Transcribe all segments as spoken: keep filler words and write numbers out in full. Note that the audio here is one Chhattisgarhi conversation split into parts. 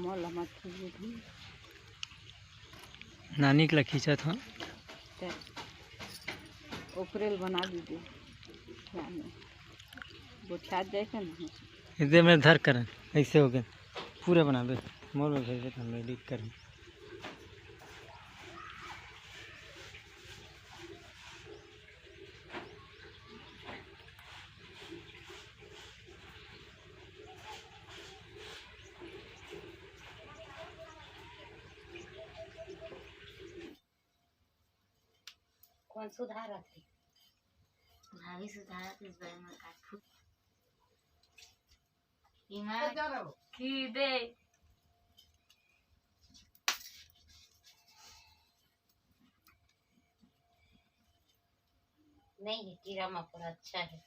मोला मत खींच दे। नानी के ला खींचत हव। ते ओकरे ल बना दीजिए। क्या में? गोठियात जाए के ना। इधर में धर करन, ऐसे हो गए। पूरा बना दे। मोर में भेज दे, हम एडिट करन। कौन सुधारत हे? भाभी सुधारत हे, इस बार में काट फूट। इमा खीदे। नहीं है, कीड़ा मकोड़ा अच्छा है।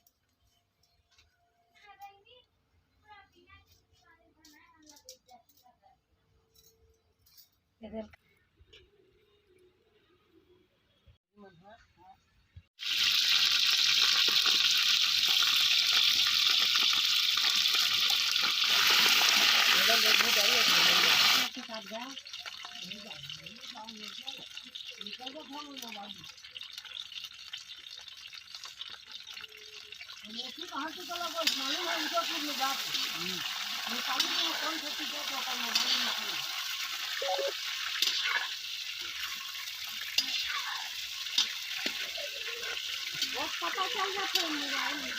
बस पता चल जाथे मोबाइल में।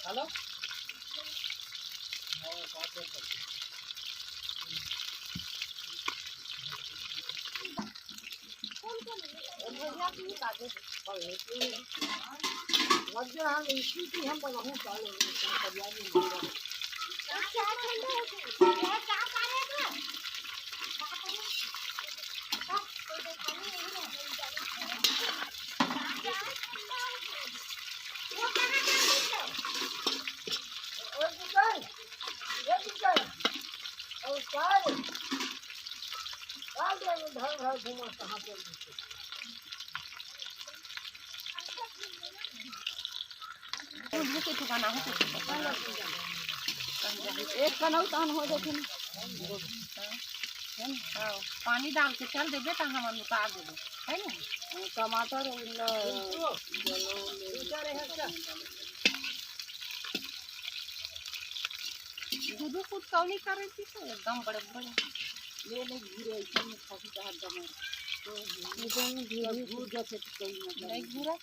हेलो। एक कनऊ तहन हो जाथे ना। है ना? हाँ, पानी डाल के चल देबे त हमन उतार देबे, है ना? टमाटर उल्ला दूधू कुछ कौनी करे थी तो एकदम बड़े बड़े। ले ले घूरे ऐसे में फंसी का हर दम। एकदम घूरे घूर जैसे तो कहीं मतलब नहीं घूरा।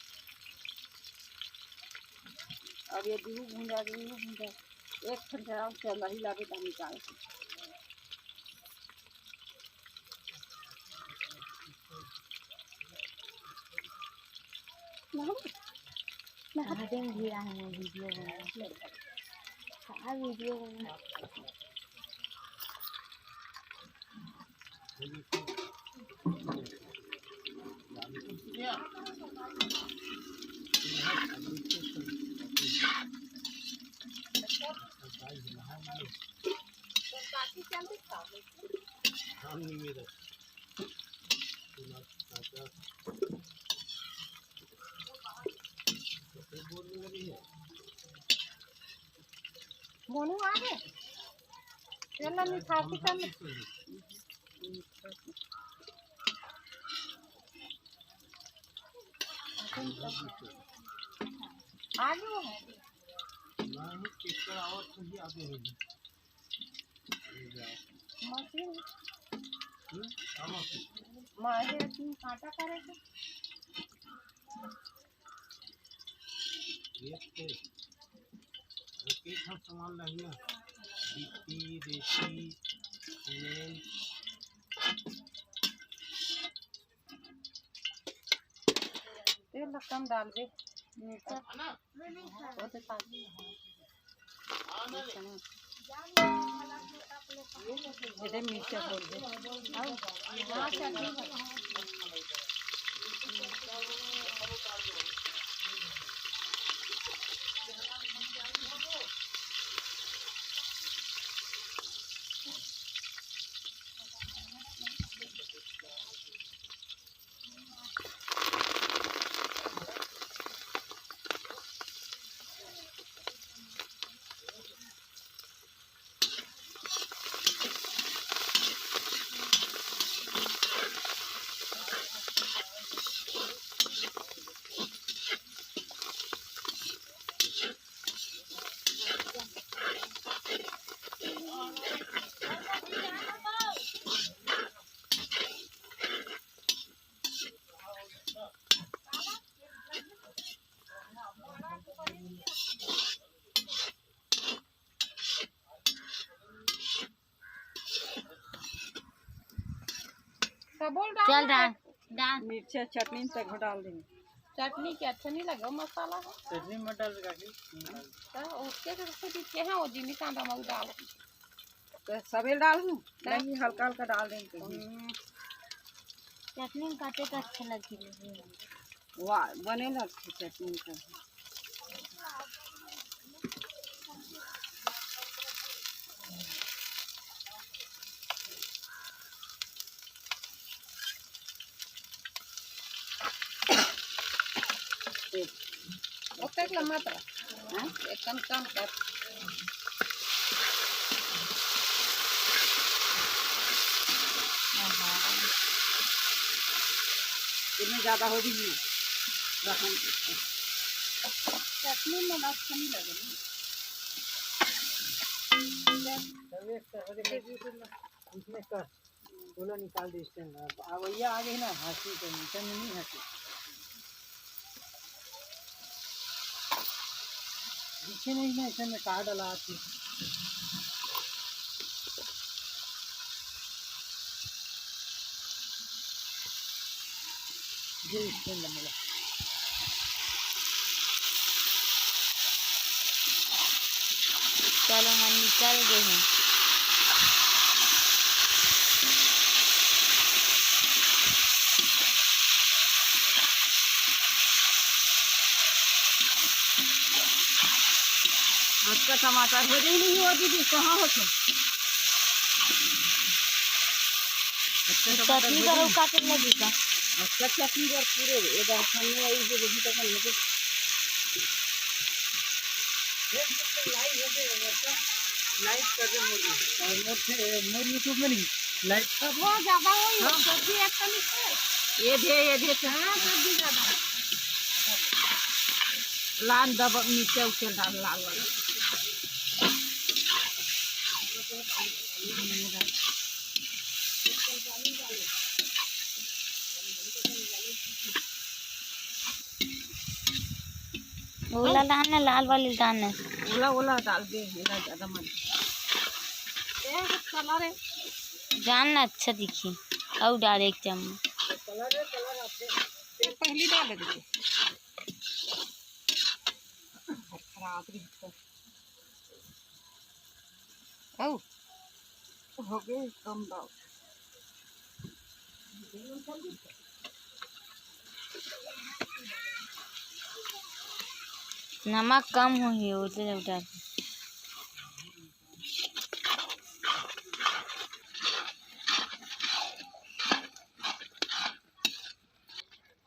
अब ये दूध भूंजा, दूध भूंजा, एक घंटा और चल रही लागे तो निकाल। नहा दे भी रहा है वीडियो बना। का वीडियो बना? मोनू आ गए। चल ना, निकालती कर ले। आ गए। मशीन। माहे अपनी कांटा करे के। एक के, एक ठन सामान लाही ना, गिट्टी, रेती, सीमेंट। तेल ला कम डालबे। मिर्चा। वो तो काट। एदे मिर्चा बोल दे। हाँ, चटनी बना। सबो ल डाल चल दे। डाल, डाल। मिर्चा चटनी तक डाल देंगे। चटनी के अच्छा नहीं लगे मसाला हो। चटनी मत डाल काकी। तो उसके से कुछ के हैं वो जिमी कांदा मऊ डाल। तो सबे डाल दूँ? नहीं, हल्का हल्का डाल देंगे। हम्म। चटनी में काटे तो अच्छा लगे। वाह, बने लगथे चटनी का। ओतक ल मत रख। हाँ? एकदम कम कर। इतने ज्यादा हो भी नहीं। रहन दे। चटनी में अच्छा नहीं लगे ना। इसमें कर। बोला निकाल दे stand। अब, अब भैया आ गए ना, हंसी तो नीचे में नहीं हंसी। पीछे नहीं ना, इसमें कहा डाला आपकी। ये stand मिला। चलो, हम निकल गए हैं। अच्छा, टमाटर हो जाई नहीं हो दीदी, कहाँ हो तुम? अच्छा, टमाटर चटनी हो करो, जाई। काटे लगी का? अच्छा, चटनी कर पूरे, ये बात सामने आई जो देखी तो कल होते। Like कर दे मोर, और मोर से, मोर YouTube में नहीं, like। अब वो ज्यादा हो, ये हाँ। सब्जी एक कमी है। ये दे, ये दे। हाँ, सब्जी ज्यादा है। लाल दब नीचे उसे डाल, लाल वाला। ओला डाल ना, लाल वाली डाल ना। ओला, ओला डाल दे, एला ज्यादा मत। ए, चला रे। जान ना अच्छा दिखी। अउ डाल एक चम्मच। चला रे, चला रे, आपके। ये पहली डाल दे। खराब रही तो। अउ हो गए कम दाल। नमक कम होही, उधर उधर।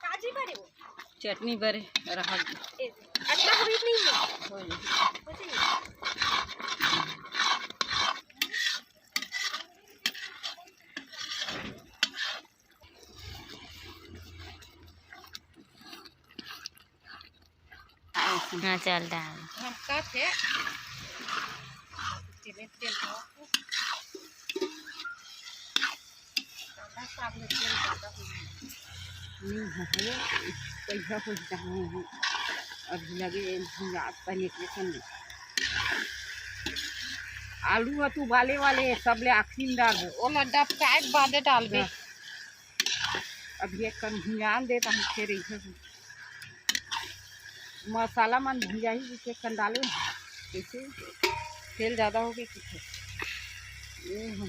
काजी बरे वो। चटनी बरे, रहा। ए, अच्छा, हो रही नहीं है। हो रही। हो रही। हाँ, चल डाल। हम का थे? तेल, तेल डाल। कांदा साग में तेल ज्यादा हो गया। नहीं, हरे पैसा कुछ डाले हैं। अभी लगे हैं, रात का निकले संगे। आलू ह तू उबाले वाले, सब ले आखिरी में डालबो। ओला डबकाए के बादे डालबे। हाँ। अभी एक कन भुंजान दे, त हम फेर इधर से। मसाला मन भुंजाही जिसे कंडाले, जैसे तेल ज़्यादा हो गई कुछ। ये हो।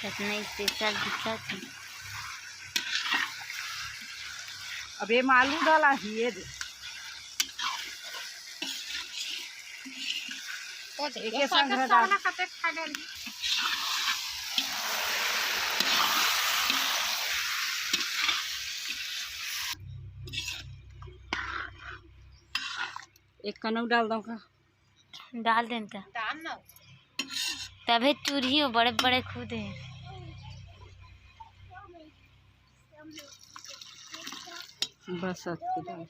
कितना स्पेशल दिखत हे। अब ये मालू डाला ही ये दे। एके संग डाल। एक कनक डाल दो का? डाल देन त। डाल ना। तभे चूरही हो बड़े बड़े खुद हे। बस अतके डाल।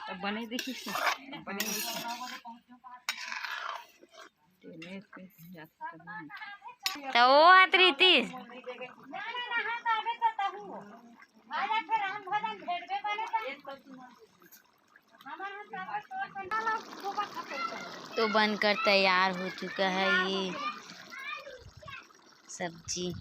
तब बने देखिस, बने देखिस। त ओ हाथ रीतिस। तो बनकर तैयार हो चुका है ये सब्जी।